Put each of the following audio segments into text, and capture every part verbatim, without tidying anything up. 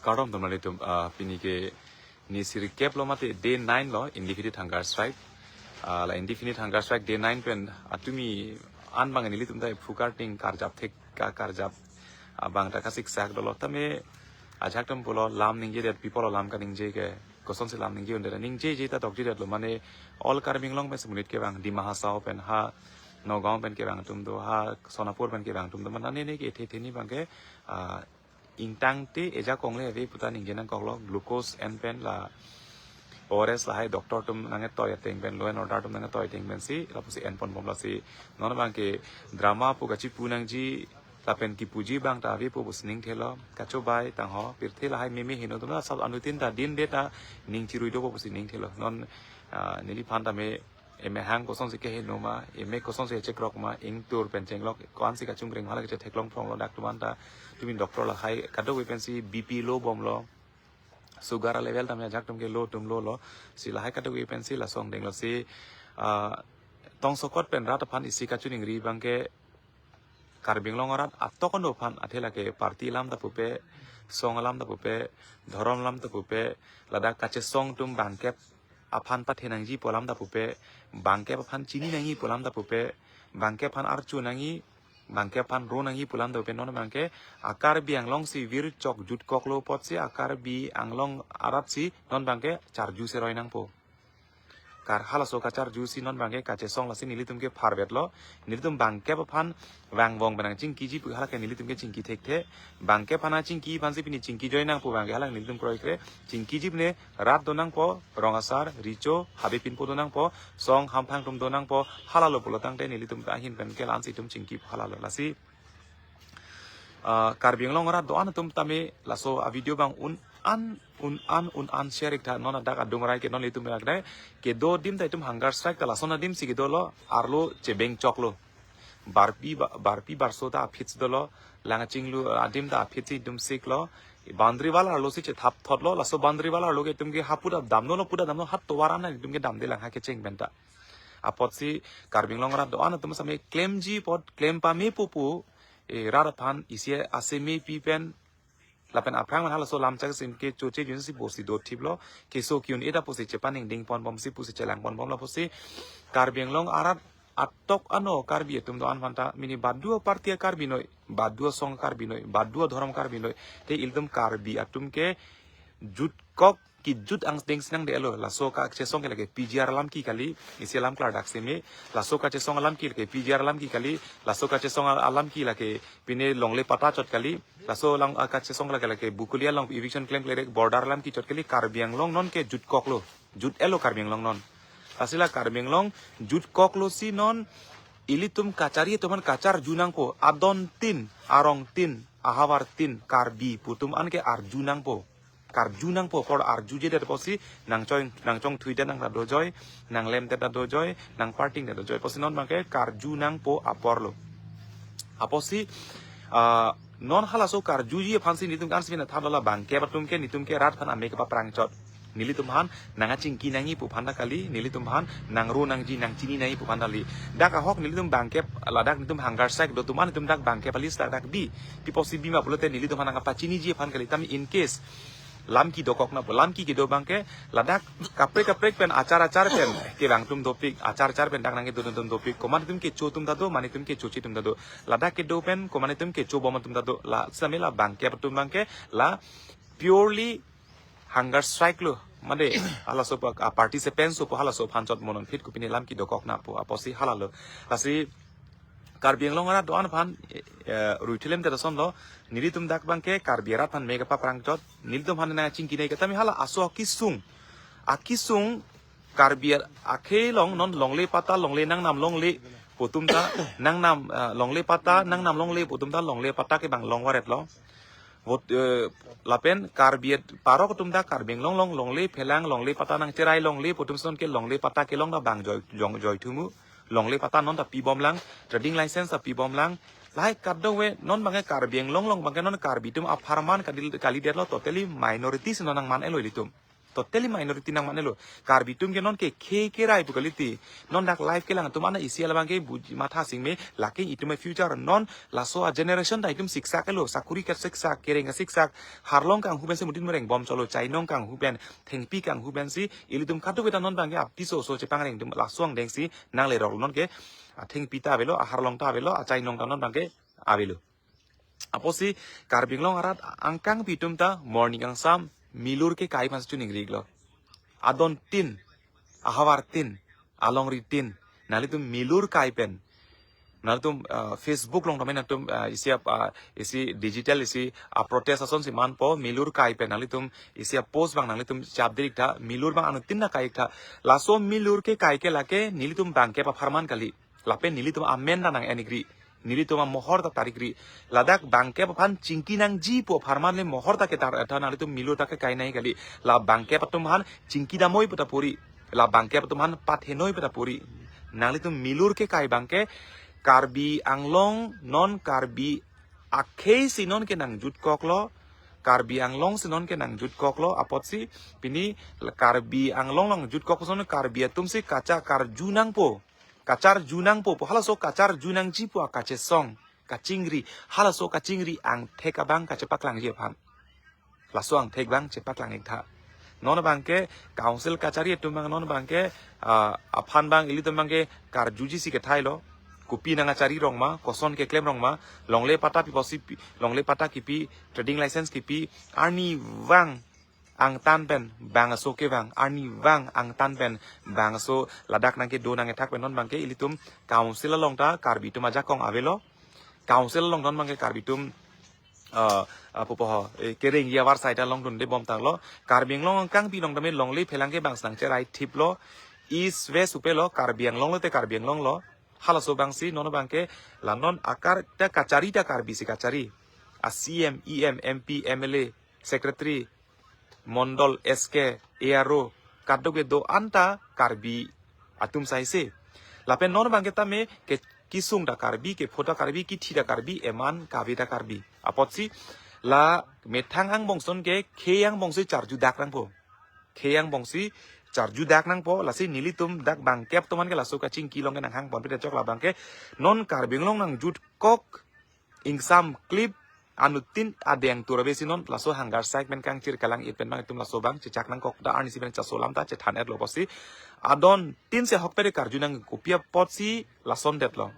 Kardom teman-teman, ah, pini ke ni sirkep lo mate day nine lo indefinite hunger strike. Ah, la indefinite hunger strike day nine pen atumi an bang nelitum ta phukar ting karjap thek ka karjap, ah, bang ta kasik sak dolo tame ajak tem pulo lam ningje det people lo lam kaningje ke kosonsi lam ningje unde ningjeje ta tokje det lo mane all Karbi Anglong pen semunit kevang Dima Hasao pen ha Nagaon pen kevang atum do ha Sonapur pen kevang atum do mane ne ke the the ni bang ke, ah, ingtang te eja kongle ave puta ningje nangkoklo glucose en pen la O R S lahai doctor atum nangtoi ateng pen law and order atum nangtoi ateng pensi lapusi en pon bom lasi non bang ke drama pu kachipu nangji lapen kipuji bang ta ave pu pusi ning thelo kachobai tangho pirthe lahai meme heno atum la sab anutin ta din de ta ning chirui do pu pusi ning thelo non, ah, neliphan tame emehang kosonsi keheno ma, emek kosonsi chekrok ma, ingtur pen chenglok, ko-ansi kachungkring hala kachetheklong phronglo dak atum an ta, tumi doctor lahai kadokave pensi B P low bomlo, sugar level tame ajak atum ke low atum low lo, si lahai kadokave pensi laso angdeng lo si, ah, tongsokot pen rat aphan isi kachiningri bang ke, Karbi Anglong arat atok ano aphan athe lake party alam ta pupe, song alam ta pupe, dhorom alam ta pupe, ladak kachesong atum bangkep aphan pathe nangji pu alam ta pupe, bangkep aphan chini nangji pu alam ta pupe, bangkep aphan archu nangji, bangkep aphan ro nangji pu alam ta pupe non bang ke a Karbi Anglong si vir chok jutkoklo apotsi a Karbi Anglong arat si non bang ke charju seroi nangpo. Kar halaso kacharju si non bang ke kachesong lasi nelitum ke pharvet lo. Nelitum bangkep aphan vang vong benang chingkiji pu hala ke nelitum ke chingki thekthe. Bangkep aphan chingki aphan si pini chingki joi nangpo bang ke hala nelitum kroikre. Chingkiji pine rat do nangpo, rong asar, richo, habe pinpo do nangpo, song hamphang atum do nangpo, halalo pulo tangte nelitum ta ahin pen ke la-ansi itum chingki halalo lasi. Ah, Karbi Anglong arat do-an atum tame laso a video bang un an un an un an share ik tha non adak adung rai ke non itum rak dai kedo adim ta itum hunger strike ta lason adim si kedo lo arlo chebeng choklo. Barpi ba- barpi barso ta aphit dolo lang chinglu adim ta aphit si itum siklo. Boundary wall arlo si chethap thotlo laso boundary wall arlo ke itum ke hapu ta damno lo pu ta damno hat tovar an itum ke damde lang ha kecheng pen ta. Apotsi Karbi Anglong arat do-an atum same klemji apot klem pame pupu, eh, rat aphan isi ase mepi pen lapen aphrang man halaso lam chak sim ke choche jun si bosi do thiplo keso kiun eta pusi chepaningding pon bom si pusi chelang pon bom lapusi Karbi Anglong arat atok ano Karbi atum do-an aphan ta mini baduo party Karbi noi, baduo song Karbi noi, baduo dhorom Karbi noi, te ilitum Karbi atum ke jutkok kejut angdeng si nangdelo laso kachesong ke lake P G R alam ki kali, isi alam klardak seme, laso kachesong alam ki lake P G R alam ki kali, laso kachesong al- alam ki lake pine longle pata chot kali, laso lang, ah, kachesong lake lake Bokolia along eviction klem klerek border alam ki chot kali, Karbi Anglong non ke jutkoklo, jut-elo Karbi Anglong non. Lasi la Karbi Anglong jutkoklo si non ilitum kachari atum aphan kacharju nangpo, adon tin, arong tin, ahavar tin, Karbi pu atum an ke arju nangpo. Karju nangpo apor arjuje det apotsi nangchong nangchongthui det nang ta dojoi, nanglem det ta dojoi, nangparting det dojoi. Apotsi non bang ke karju nangpo apor lo. Apotsi, ah, non halaso karjuji aphan si nelitum kan si na than dola bangkep atum ke nelitum ke rat aphan amek paprang chot. Nelitum aphan nangchingki nangji pu aphan ta kali, nelitum aphan nangro nangji nangchini nangji pu aphan ta kali. Dak ahok nelitum bangkep ladak nelitum hunger strike do atum an nelitum dak bangkep alis dak dak bi. Pi apotsi bi ma pulote nelitum aphan nangpachiniji aphan kali tame in case lam kedokok nangpo, lam kedo bang ke ladak kaprek kaprek pen achar achar pen kevang atum dopik, achar achar pen dak nangkedo atum dopik, komat atum kecho atum ta do, mane atum kechoji atum ta do, ladak kedo pen komat atum kecho bom atum ta do, la same la bangkep atum bang ke la purely hunger strike lo, mane halaso pa, ah, participants so po halaso aphan chot monon phit kopine lam kedokok nangpo, apotsi halalo. Lasi Karbi Anglong arat do-an aphan, eh, eh, ruithilem te doson lo, nelitum dak bang ke Karbi arat aphan mek paprang chot, nelitum aphan nangchingki nangji ke tame hala aso akisung, akisung Karbi ar- akhe long non longle pata longle nangnam longle pu atum ta nangnam, eh, longle pata nangnam longle pu atum ta longle pata ke bang long varet lo. Vot, eh, lapen Karbi at- parok atum ta Karbi Anglong long longle phelang longle pata nangcherai longle pu atum son ke longle pata kelong ta bang joi jong joi thumu. Longle pata non ta pi bom lang, trading license ta pi bom lang. Lahai kadokave non bang ke Karbi Anglong long bang ke non Karbi atum apharman kali kali det lo totally minority si non nangman-elo ilitum. totally minority nang mane lo. Karbi atum ke non ke khei kerai pu kalite. Non dak live kelang atum ana isi alabang ke buji matha singme, lake itum future non laso a generation ta itum siksak lo, sakuri kasiksak, kereng kasiksak, harlong kanghu pen si mutin mereng bom cholo, chainong kanghu pen, thengpi kanghu pen si, ilitum kadokave ta non abang ke apiso so chepangreng atum laso angdeng si nang lerok non ke, a thengpi ta avelo, a harlong ta avelo, a chainong ta non abang ke avelo. Apotsi Karbi Anglong arat angkangpi atum ta morning angsam milur kekai aphan si choningri iklo. Adon tin, ahavar tin, alongri tin, nanglitum milur kai pen, nanglitum, ah, Facebook along tame nangtum, ah, isi ap-, ah, isi digital isi a protest ason si manpo, milur kai pen nanglitum isi a post abang nanglitum chapdir iktha, milur abang anuttin ta kai iktha. Laso milur kekai ke lake nelitum bangkep apharman kali. Lapen nelitum amen ta nang-en ikri. Nelitum amohor ta tarik ri. Ladak bangkep aphan chingki nangji pu apharman le mohor ta ketar, eh, ta nanglitum milur ta kekai nai kali. La bangkep atum aphan chingki damnoi pu ta puri. La bangkep atum aphan pathenoi pu ta puri. Nanglitum milur kekai abang ke Karbi Anglong non Karbi akhei si non ke nangjutkoklo. Karbi Anglong si non ke nangjutkoklo. Apotsi pini Karbi Anglong nangjutkok ason Karbi atum si kacha karju nangpo. Kacharju nangpo pu halaso kacharju nangji pu a kachesong, kachingri, halaso kachingri angthek abang kachepaklangji aphan. Laso angthek abang chepaklang iktha. Non abang ke council kachari atum abang non abang ke, ah, aphan abang ilitum abang ke karjuji si kethailo. Kopi nang achari rong ma, koson keklem rong ma, longle patta pi apotsi pi, longle patta kipi, trading license kipi, arnivang angtan pen bangso kevang, arnivang angtan pen bangso ladak nang kedo nang kethak pen non abang ke ilitum council along ta Karbi atum ajakong avelo. Council along non abang ke Karbi atum, eh, eh, pupo ho, eh, kereng ya avarsai ta longdunde bom tanglo. Karbi Anglong angkangpi along tame longle phelang ke bang si nangcherai thiplo. East West upelo, Karbi Anglong lote Karbi Anglong lo. Halaso abang si non abang ke la non akar ta kachari ta Karbi si kachari. A C M, E M, M P, M L A, secretary, mondol, S K, A R O, kadokave do-an ta Karbi atum sai se. Lapen non abang ke tame ke kisung ta Karbi, kepho ta Karbi, kithi ta Karbi, eman kave ta Karbi. Apotsi la methang angbong ason ke khei angbong si charju dak nangpo. Khei angbong si charju dak nangpo, lasi nelitum dak bangkep atum aphan ke laso kachingki along ke nanghang ponpe ta chok la abang ke non Karbi Anglong nangjutkok ingsam klip anuttin adeng tur ave si non laso hunger strike pen kangchir kalang-it pen abang itum laso abang chechak nangkok ta arnisi pen chaso alam ta chethan-etlo apotsi. Adon tin si ahokpet karju nang kopi apotsi lason detlo.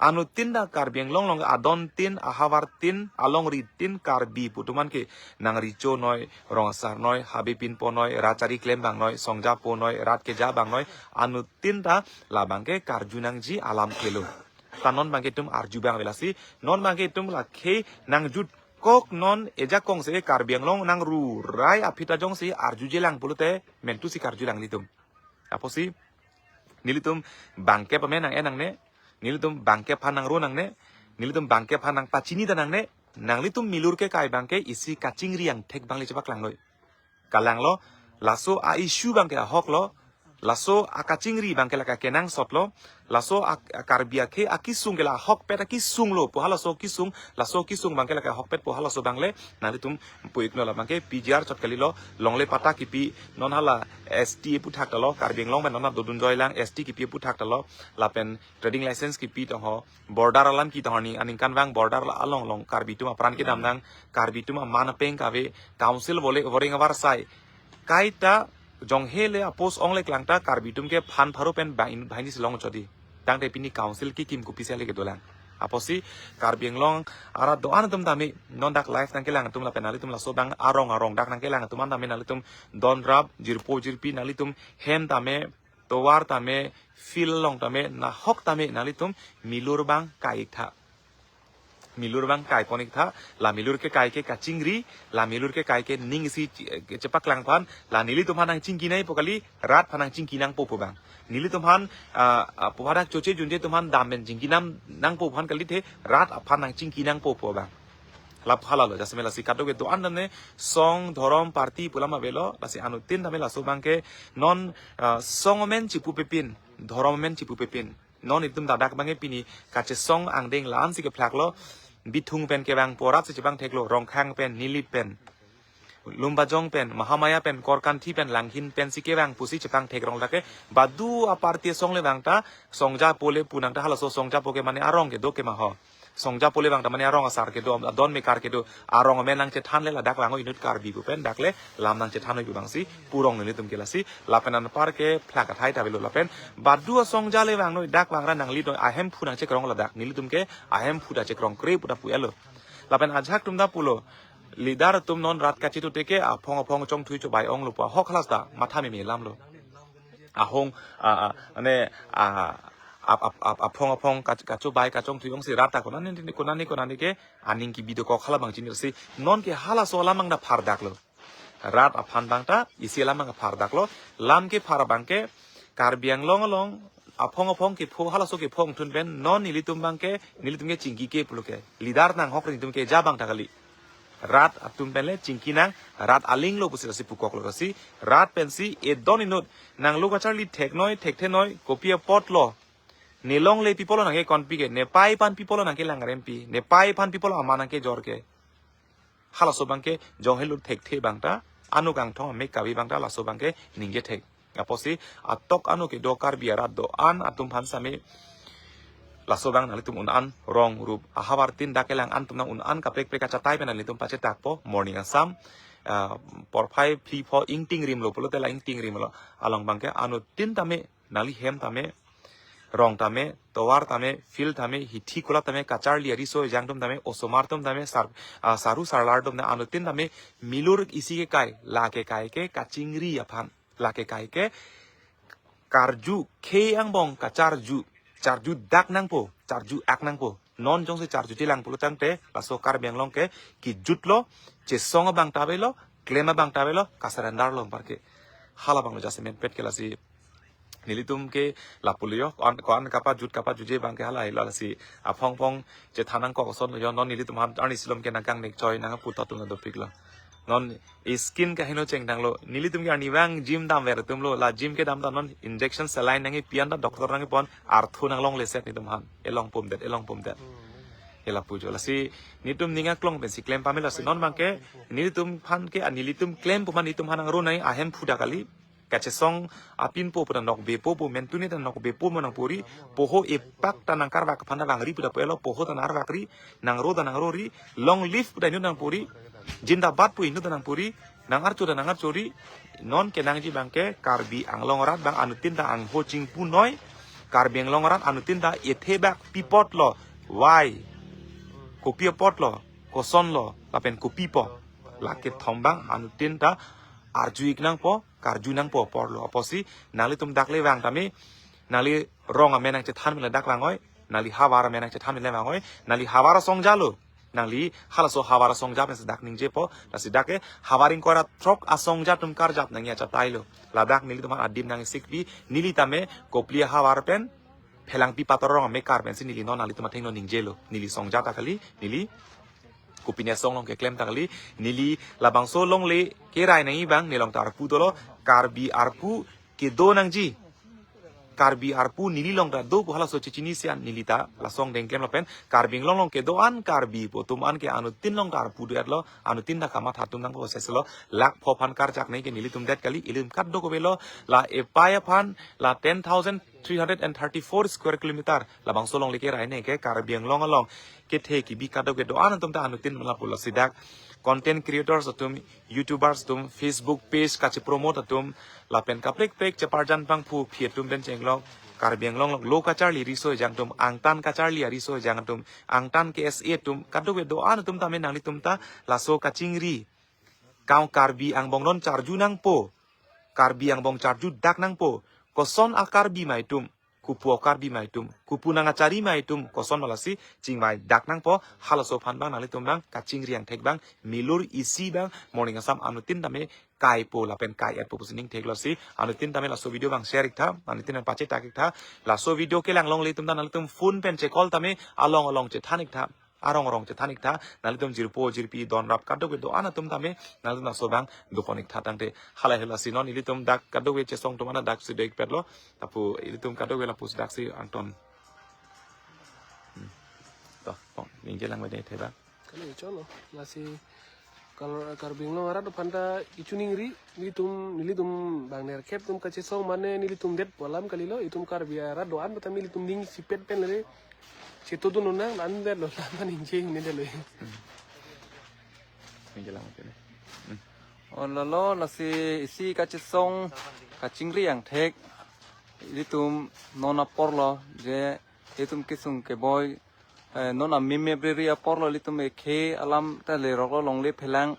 Anuttin ta Karbi Anglong along adon tin, ahavar tin, alongri tin Karbi pu atum aphan ke nang Richo noi, Rong Asar noi, Habe Pinpo noi, rat chari klem abang noi, Songja Po noi, rat keja abang noi, anuttin ta la abang ke karju nangji alam klelo. Ta non abang ke itum arju abang ave lasi, non abang ke itum la khei nangjutkok non ejakong si Karbi Anglong nangrurai aphi ta jongsi arjujelang pulote mentu si karjulang nelitum. Apotsi nelitum bangkep amen nang-en nangne, nelitum bangkep aphan nangro nangne, nelitum bangkep aphan nangpachini ta nangne, nanglitum milur kekai abang ke isi kachingri angthek abang le chepaklanglo. Kalanglo, laso a issue abang ke ahoklo, laso akachingri abang ke la kenangsotlo, laso a, a Karbi akhei akisung ke la ahokpet akisung lo pu halaso kisung, laso kisung abang ke la ahokpet pu halaso abang le, nanglitum pu-iknon la abang ke P G R chot kalilo, longle patta kipi, non hala S T aputhak ta lo, Karbi Anglong pen non dodun joilang, S T kipi aputhak ta lo, lapen trading license kipi tong ho, border alam ki tong ho ni, aningkanvang border la along along Karbi atum apran kedam nang, Karbi atum aman apeng kave, council vole voreng avarsai. Kaita jonghe le a post ong le klang ta Karbi atum ke phan pharo pen bang in bahini silong chodi. Tangte pini council kikim kopisi le kedolang. Apotsi Karbi Anglong arat do-an atum tame non dak live nangkelang atum lapen nanglitum laso abang arong arong dak nangkelang atum an tame nanglitum donrap jirpo jirpi nanglitum hem tame tovar tame field along tame nahok tame nanglitum milur abang kai iktha. Milur abang kai pon iktha, la milur kekai ke kachingri, la milur kekai ke ning isi chi-, chepaklang aphan, la nelitum aphan nangchingki nangpo kali, rat aphan nangchingki nangpo pu abang. Nelitum aphan, ah, ah, pu aphan choche junje atum aphan dam pen chingki nang, nangpo pu aphan kalithe, rat aphan nangchingki nangpo pu abang. Lap halalo, jasemet lasi kadokave do-an tame song, dhorom, party pu alam avelo, lasi anuttin tame laso abang ke non, ah, song amen chipupepin, dhorom amen chipupepin. Non itum ta dak abang ke pini kachesong angdeng la-an si kephlaklo, Bithung pen kevangpo arat si chevang theklo, Rongkhang pen, Nilip pen. Lumbajong pen, Mahamaya pen, Korkanthi pen, Langhin pensi kevang pusi chepangthek rong lake. Badu a-party asong le vang ta, Songja po le pu nang ta halaso Songja po ke mane arong kedo ke ma ho. Songja po le vang ta mane arong asar kedo, adon mekar kedo, arong amen nangchethan le ladak vang o inut Karbi pu pen, dak le lam nangchethan o pu vangsi, pu rong nelitum ke lasi, lapen anpar ke phlak athai ta avelo lapen, badu a-Songja le vang noi dak vang ra nanglidun ahemphu nangchekrong ladak, nelitum ke ahemphu ta chekrong kre pu ta pu-elo. Lapen ajahak atum ta pulo, leader atum non rat kachethu teke aphong aphong chongthui chobai onglo pu ahok halas ta matha meme lamlo. Ahong, a, a, ane, a, ap, ap, ap, aphong aphong kach-, kachobai kachongthui ongsi rat ta konane, konane, konane ke aning kebi dokok hala abang chinirsi. Non ke halaso alam abang ta phardaklo. Rat aphan abang ta isi alam abang phardaklo. Lam kephar abang ke Karbi Anglong along aphong aphong kepho halaso kepho angthun pen non nelitum abang ke, nelitum ke chingki ke pulo ke. Leader nanghok nelitum ke ja abang ta kali. Rat atum pen le chingki nang, rat aling lo pusi lasi pukok lo lasi, rat pensi edon inut nanglo kacharli theknoi, thekthenoi, kopi apotlo. Ne longle pi apotlo nangkekonpi ke, ne pai aphan pi apotlo nangkelangrempi, ne pai aphan pi apotlo aman nangkejor ke. Halaso abang ke jong helo thekthe abang ta, ano kangthong ame kavi abang ta, laso abang ke ningje thek. Apotsi atok ano kedo Karbi arat do-an atum aphan same laso abang nanglitum un-an rong rup ahavar tin dak kelang an atum nang un-an kaprek prek achatai pen nanglitum pachetakpo Morning Assam, ah, porphai phli pho ingting rimlo pulote la ingting rimlo along abang ke anuttin tame nangli hem tame, rong tame, tovar tame, field tame, hithi kula tame, kacharli ariso ejang atum tame, osomar atum tame, sar, ah, saru sarlar atum tame, anuttin tame, milur isi kekai, la kekai ke kachingri aphan, la kekai ke karju khei angbong kacharju, charju dak nangpo, charju ak nangpo. Non jongsi charju chelang pulo tangte, laso Karbi Anglong ke kejutlo, chesong abang ta avelo, klem abang ta avelo, kasurrender lo anpar ke. Hala abang lo jasemet pet ke lasi. Nelitum ke lapulo yo, ko-an, ko-an kapajut kapajutji abang ke hala helo lasi. Aphong phong chethan nangkok ason yo, non nelitum aphan arni silom ke nangkangnek choi nangpu ta atum dopiklo. Non skin kaheno chengdanglo. Nelitum ke arni abang gym damver atum lo. La gym kedam ta non injection saline nangkepi an ta doctor nangkepon arthu nanglongle set nelitum aphan. Elong pumdet, elong pumdet. Hela pujo. Lasi nelitum ning aklong pensi klem pame lasi non abang ke nelitum aphan ke, ah, nelitum klem pu ma nelitum aphan nangro nai ahemphu ta kali. Kachesong apinpo pu ta nokbepo pu, mentune ta nokbepo mo nangpo ri, poho epak ta nangkarvak aphan ta vangri pu ta pu-elo, poho ta nangarvakri, nangro ta nangrori, long live pu ta inut nangpo ri, jindabad pu inut ta nangpo ri, nangarcho ta nangarchori. Non kenangji abang ke Karbi Anglong arat abang anuttin ta angho chingpunoi, Karbi Anglong arat anuttin ta ethe bak pi apotlo, why, kopi apotlo, kosonlo, lapen kopi po, lake thom abang anuttin ta arju ik nangpo, karju nangpo apor lo. Apotsi nanglitum dak le vang tame, nangli rong amen nangchethan pen le dak vangoi, nangli havar amen nangchethan pen le vangoi, nangli havar asongja lo, nangli halaso havar asongja pensi dak ningjepo, lasi dak ke havar ingkoi ra throk asongja atum karjap nangji achatai lo. Ladak nelitum aphan adim nangsikpi, neli tame kopli ahavar pen, phelangpi pator rong amekar pensi neli non nanglitum athengno ningjelo, neli songja ta kali, neli kopine asong along keklem ta kali, neli labangso longle kerai nangji abang, nelong ta arpu dolo, Karbi arpu kedo nangji. Karbi arpu neli long ta do pu halaso chechinisi an neli ta lasong dengklem lapen, Karbi Anglong along kedo-an Karbi pu atum an ke anuttin long ta arpu do-etlo, anuttin ta kamatha atum nangprocess lo, lakh pho aphan karjak nangji ke nelitum det kali, ilitum kadokave lo, la epai aphan, la ten thousand three hundred and thirty-four square kilometer, labangso longle kerai nangji ke Karbi Anglong along kethe kebi kadokave do-an atum ta anuttin lapulo, lasi dak content creators atum, YouTubers atum, Facebook page kachepromote atum, lapen kaprek prek cheparjan pangphuphi atum pen chenglok, Karbi Anglong along lo kacharli riso ejang atum, angtan kacharli ariso ejang atum, angtan K S A atum, kadokave do-an atum tame nanglitum ta laso kachingri, kang Karbi angbong non charju nangpo, Karbi angbong charju dak nangpo, koson a-Karbi ma itum, kopu a-Karbi ma itum, kopu nangkachari ma itum, koson ma lasi chingvai dak nangpo, halaso aphan abang nanglitum abang kachingri angthek abang, milur isi abang, Morning Assam anuttin tame kaipo lapen kai-etpo pusi ning theklo lasi, anuttin tame laso video abang share iktha, anuttin tame pachetak iktha, laso video kelang longle atum ta nanglitum phone pen che-call tame, along along chethan iktha, arong arong chethan iktha, nanglitum jirpo jirpi donrap kadokave do-an atum tame, nanglitum laso abang dokon iktha tangte, halahei lasi non ilitum dak kadokave chesong atum an ta dak si do-ikpetlo, lapu ilitum kadokave lapusi dak si angton. Hmm. To, pong, ningje lang bade theba. Kali cholo, lasi Kar-, Karbi Anglong arat aphan ta kachiningri, nelitum, nelitum bang nerkep atum kachesong mane nelitum det pu alam kalilo, itum Karbi arat do-an ta nelitum ning isipet pen lere chetodun nang, an det lo, lam ningje ne det lo. Ningje lang, oke. Hmm. Oh, lalo, lasi isi kachesong kachingri angthek, ilitum non apor lo, je ilitum kesung keboi, eh, non ameme briri apor lo, ilitum ekhe alam ta lerok lo, longle phelang,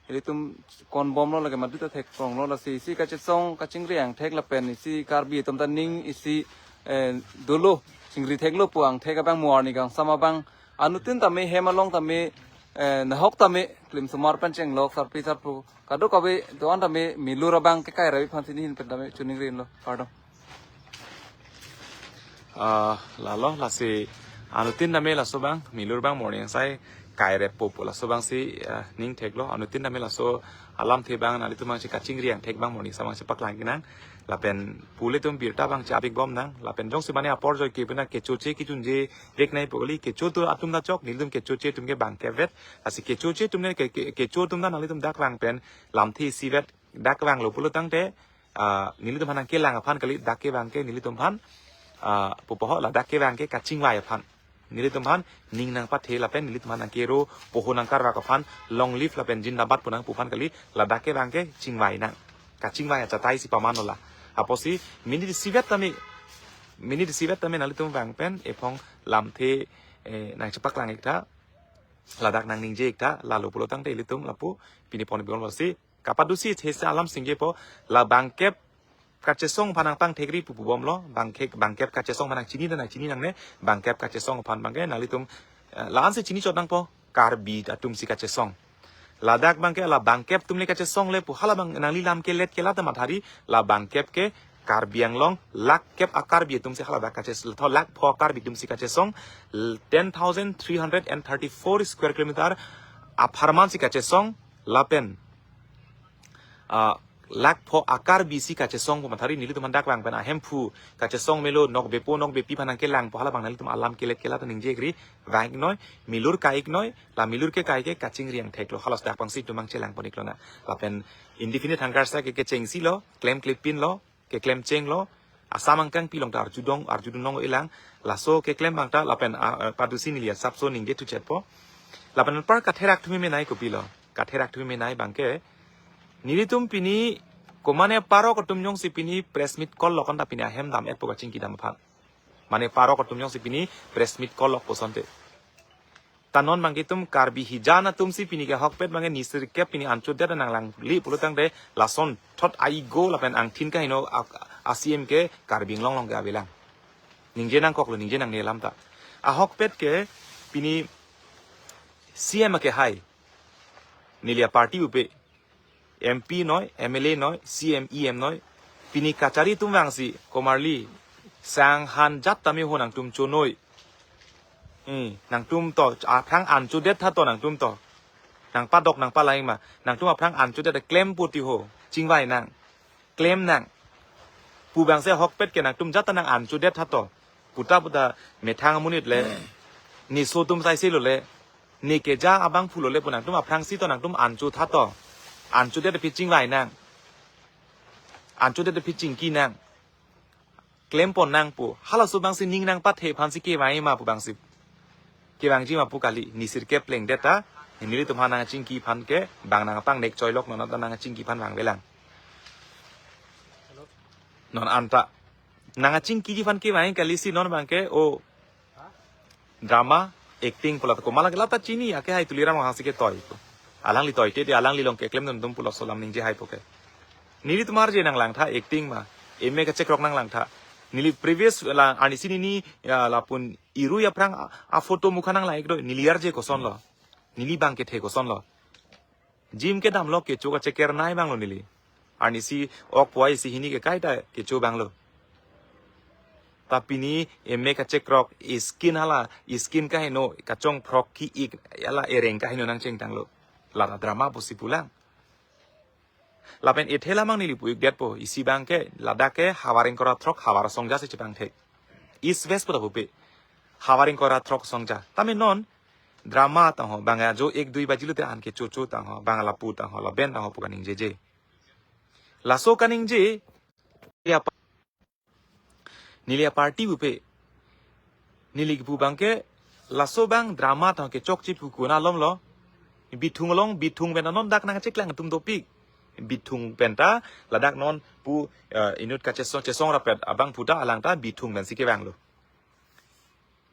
ilitum konbom lo, lake madu ta thekrong lo, lasi isi kachesong kachingri angthek lapen isi Karbi atum ta ning isi, eh, dolo, chingri theklo pu angthek abang mo arni kangsam abang, anuttin tame hem along tame, eh, nahok tame klimsomar pen chenglok sarpi sarpo kadokave do-an tame milur abang ke kai rabi aphan si nihin pen tame chiningri lo. Kardom. Ah, lalo, lasi anuttin tame laso abang milur abang morning sai kai rep popo laso abang si, ah, ning theklo, anuttin tame laso alamthe abang nanglitum abang si kachingri angthek abang morning sai abang si paklang kenang. Lapen pu ilitum birta abang si apik bom nang. Lapen jongsi mane apor joike pena kechoche kechunje vek nai pu kali, kecho atum ta chok, nelitum kechoche atum ke bang kevet. Lasi kechoche atum ne ke, ke, kecho atum ta nanglitum dak vang pen lamthe isivet dak vanglo pulo tangte, ah, nelitum aphan nangkelang aphan kali, dak kevang ke nelitum aphan, ah, pupo ho, ladak kevang ke kachingvai aphan. Nelitum aphan ning nangpathe lapen nelitum aphan nangkero poho nangkarvak aphan, long live lapen zindabad pu nangpu aphan kali, ladak kevang ke chingvai nang. Kachingvai achatai si paman lo la. Apotsi minute isivet tame, minute isivet tame nanglitum vang pen ephong lamthe, eh, nangchepaklang ik tha, ladak nangningje ik tha, lalo pulo tangte ilitum lapu pini pon bigol si kapadusi thesa alam singje po, la bangkep kachesong aphan nangpangthekri pupu bom lo, bangkep, bangkep kachesong aphan nangchini dan nangchini nangne, bangkep kachesong aphan abang ke nanglitum, eh, la-an si chini chot nangpo, Karbi atum si kachesong. Ladak abang ke la bangkep atum le kachesong le pu hala abang nangli lam kelet ke la ta mathari, la bangkep ke Karbi Anglong, lak kep a-Karbi atum si haladak kaches-, tho lak pho a-Karbi atum si kachesong, l-, ten thousand three hundred and thirty-four square kilometer apharman si kachesong, lapen, ah, lak pho a-Karbi si kachesong pu mathari nelitum aphan dak vang pen ahemphu kachesong melo, nokbepo nokbepi aphan nangkelangpo hala abang nanglitum alam kelet ke la ta ningje ikri, vang ik noi, milur kai ik noi, la milur kekai ke kachingri angthek lo, halos dak abang si itum abang chelang pon ik lonang. Lapen indefinite hunger strike ke kechengsi lo, klemkle pin lo, keklem cheng lo, Assam angkang pilong ta arjudong, arjudun long ilang, laso keklem abang ta, lapen, ah, ah, padusi neli asapso ningje thuchet po. Lapen anpar katherak thumi menei kopilo, katherak thumi menei abang ke, nelitum pini, komane parok atum jongsi pini press meet call lok an ta pini ahem dam-etpo kachingki dam aphan. Mane parok atum jongsi pini press meet call lok pu asonte. Ta non abang ke itum Karbi hijan atum si pini ke ahokpet abang ke nisir kep pini anchodet nanglangli pulo tangte lason thot aigo lapen angthin kaheno a, a-C M ke Karbi Anglong along ke avelang. Ningje nangkok lo, ningje nangne alam ta. Ahokpet ke pini C M ake hai. Neli aparty upe. M P noi, M L A noi, C M, E M noi. Pini kachari atum vangsi, komarli, sang han jat tame ho nangtum chonoi. Hmm, nangtum to, aphrang anchodet tha to nangtum to. Nangpadok nangpalai ma, nangtum aphrang anchodet klem poti ho, chingvai nang, klem nang. Pu abang si ahokpet ke nangtum jat ta nang anchodet tha to. Puta puta methang amonit le, niso atum saise lo le, ne keja abangphu lo le pu nangtum aphrang si to nangtum ancho tha to. Anchodet aphi chingvai nang. Anchodet aphi chingki nang. Klem pon nang pu. Halaso abang si ning nangpathe aphan si kevang ma pu abang si. Kevangji ma pu kali. Nisir keplengdet ta. Nelitum aphan nangchingki aphan ke. Bang nangpangnek choilok non ta nangchingki aphan vang velang. Non anta. Nangchingkiji aphan kevang kali si non abang ke. O. Drama, acting pu la ta komat lake la ta chini, ake hai Tuliram Ronghang si ketoi. Alangli toite, te alangli along keklem dun atum pulo laso alam ningje hai po ke. Nelitum arje nanglang tha acting ma, M A kachekrok nanglang tha. Neli previous la arnisi nini, ya, lapun irui aphrang a, a-photo mukha nanglang ik do, neli arje koson lo. Neli abang kethe koson lo. Jim kedam lo kecho kacheker nai abang lo neli. Arnisi ok puai si hini ke kaita kecho abang lo. Ta pini M A kachekrok skin hala, skin kaheno kachongphrok ki-ik hala ereng kaheno nangchengtang lo. La ta drama pusi pulang. Lapen ethe lamang neli pu-ikdet po, isi abang ke ladak ke havar ingkoi ra throk havar asongja si chepangthek. East West pu ta pupe. Havar ingkoi ra throk asongja. Tame non drama tangho, bang ajo ek dui baji lote an ke chocho tangho, bang lapu tangho, laben tangho pu kaningjeje. Laso kaningje, ya pa-, neli aparty pupe. Neli kipu abangke, laso bang drama tangho kechokche pu kuna lom lo. Bithung along, Bithung pen anon dak nangcheklang atum dopik. Bithung pen ta, ladak non pu, eh, inut kachesong, chesong rapet abang puta alang ta Bithung pensi kevang lo.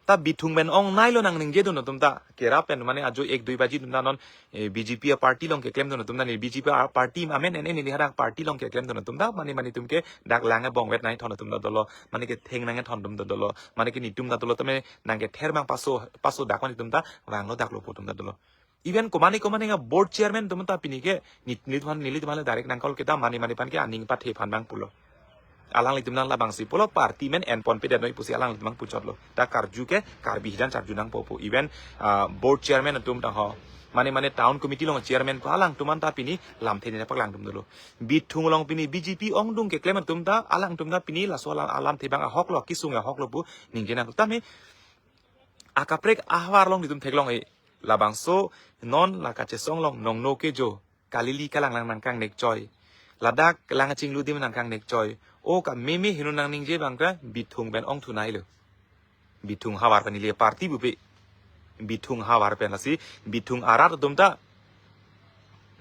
Ta Bithung pen ong nai lo nangningje dun atum ta. Kera pen mane ajo ek dui baji atum ta non, eh, B J P aparty along keklem dun atum ta, neli B J P aparty amen en en neli hadak party along keklem dun atum ta, mane mane atum ke dak lang abong vet nai thon atum ta dolo, mane ketheng nangthon atum ta dolo, mane ke netum ta dolo, tame nangkether mang paso, paso dak mane atum ta vanglo dak lo pu atum ta dolo. Even komane komane a board chairman atum ta pini ke nit, nit han neli atum le direct nang call kedam, mane mane aphan ke aning pathe aphan nang pulo. Alanglitum nang labangsi pulo, party amen en ponpe det noi pusi alanglitum nang puchotlo. Ta karju ke Karbi hijan charju nangpo pu. Even, ah, board chairman atum tangho, mane mane town committee along chairman pu alangtum an ta pini lamthe ne paklangdun dolo. Bithung along pini B J P ongdung keklem atum ta, alangtum ta pini laso alam, alamthe abang ahok lo, kesung ahok lo pu ningje nang tame. Akaprek ahavar along netum theklong e. Labangso non la kachesong along nongno kejo, kalili kalanglang nangkangnek choi, ladak lang chinglu adim nangkangnek choi. O kameme heno nangningje abang ta Bithung pen ongthu nai lo. Bithung havar pen neli aparty pupe. Bithung havar pen, lasi Bithung arat atum ta,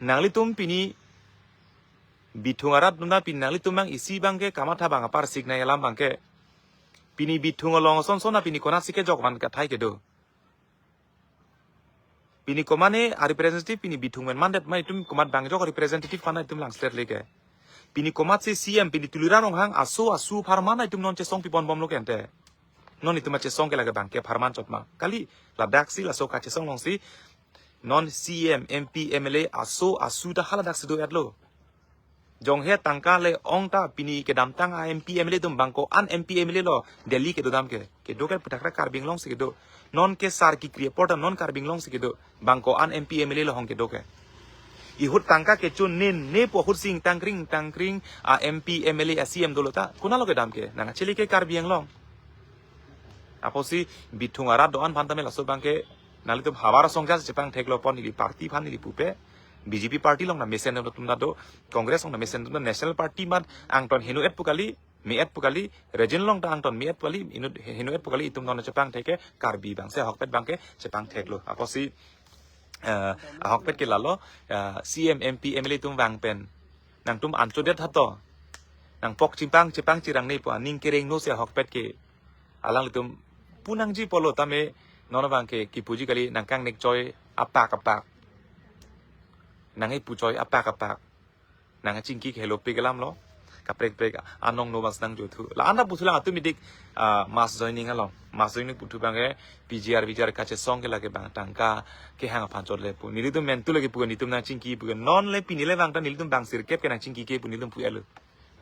nanglitum pini, Bithung arat atum ta pini nanglitum abang isi abangke kamatha abang apar sik nai alam abangke. Pini Bithung along ason son na pini konatsi kejok van kathai kedo. Pini komane a representative pini Bithung pen mandet ma, itum komat bang jok representative aphan itum langstret leke. Pini komatsi C M pini Tuliram Ronghang aso asu apharman itum non chesong pipon bomlo ke ante. Non itum achesong ke lake abangke apharman chot ma. Kali ladaksi laso kachesong alongsi non C M, M P, M L A aso asu ta haladaksi do-etlo. Jonghe tangka le ong ta pini kedamtang a M P M L A atum bang ko-an M P M L A lo Delhi kedo dam ke. Kedo ke puthak ra Karbi Anglong si kedo. Non ke sar kekri apor ta non Karbi Anglong si kedo. Bang ko-an M P M L A lo hong kedo ke. Ihut tangka kecho nen ne pu ahut si ingtangkring ingtangkring a M P M L A a C M dolo ta. Konat lo kedam ke. Nangchele ke Karbi Anglong. Apotsi Bithung arat do-an aphan tame laso abangke nanglitum havar asong jas chepangtheklo pon, neli party aphan neli pupe. B J P party along ta mesen atum ta do, Congress along ta mesen atum ta, National Party amat angton heno-et pu kali, me-et pu kali, region along ta angton me-et pu kali, inut heno-et pu kali, itum non chepangthek ke Karbi abangsi ahokpet abangke chepangtheklo. Apotsi, eh, ahokpet ke lalo, eh, C M, M P, M L A atum vang pen nangtum anchodet hato. Nangpok chimpang chepang chirang ne pu aning kereng no si ahokpet ke. Alanglitum pu nangji pulo tame non abangke kipuji kali, nangkangnek choi apak apak. Nangkipu choi apak apak. Nangchingki helo pik alam lo. Kaprek prek anong no bang si nangjothu. La anda pusi lang atum idik, ah, mass joining along. Mass joining puthu abangke P G R, V G R kachesong ke lake bang tangka kehang aphan chot le pu. Nelitum mentu lake pu, netum nangchingki pu. Non le pini le bang ta nelitum bang sirkep ke nangchingki ke pu nelitum pu elo.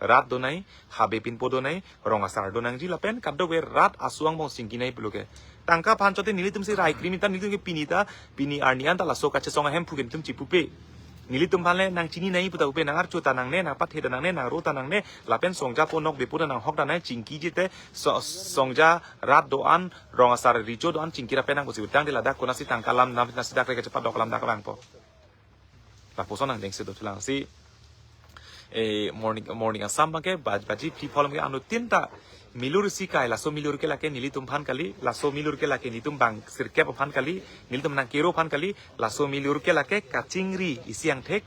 Rat do nai, habe pinpo do nai, rong asar do nangji lapen kadokave rat asu angbong chingki nai pulo ke. Tangka aphan chote nelitum si rai krimi ta, nelitum ke pini ta, pini arni an ta laso kachesong ahem phu ke netum chipupe. Nelitum aphan le nangchini nai pu ta pupe, nangarcho ta nangne, nangpathe ta nangne, nangro ta nangne, lapen songja ponok bepo ta nanghok ta nai, chingkiji te, so-, songja rat do-an, rong asar recho do-an, chingki ra penang pusi utang de ladak konatsi tangka alam, nam nasi dak le kachepadok alam dak vangpo. Lapuson nangdengsi dothulang si, eh, morning, morning Assam abangke baj-, baji phli pholom ke anuttin ta milur si kai, laso milur ke lake nelitum aphan kali, laso milur ke lake netum bang sirkep aphan kali, nelitum nangkero aphan kali, laso milur ke lake kachingri isi angthek,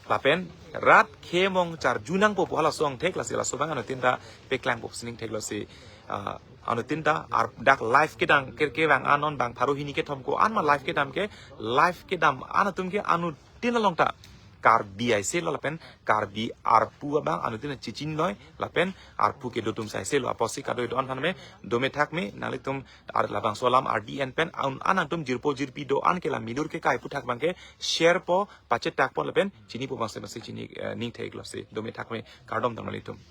lapen rat khemong charju nangpo pu halaso angthek, lasi laso abang anuttin ta peklangpo sining theklo si, ah, anuttin ta ar dak live kedam ke, kevang anon bang pharo hini kethom ko-an ma live kedam ke, live kedam an atum ke anuttin along ta Karbi aise lo lapen Karbi arpu abang anuttin chichini noi lapen arpu kedo atum si aise lo. Apotsi kadokave do-an aphan me, dome thak me, nanglitum ar labangso alam ardi en pen an, an atum jirpo jirpi do-an ke la milur ke kai puthak abangke share po, pachetak po lapen chinipo abangsi, abangsi chini, eh, ning theklo si, dome thak me, kardom tang nanglitum.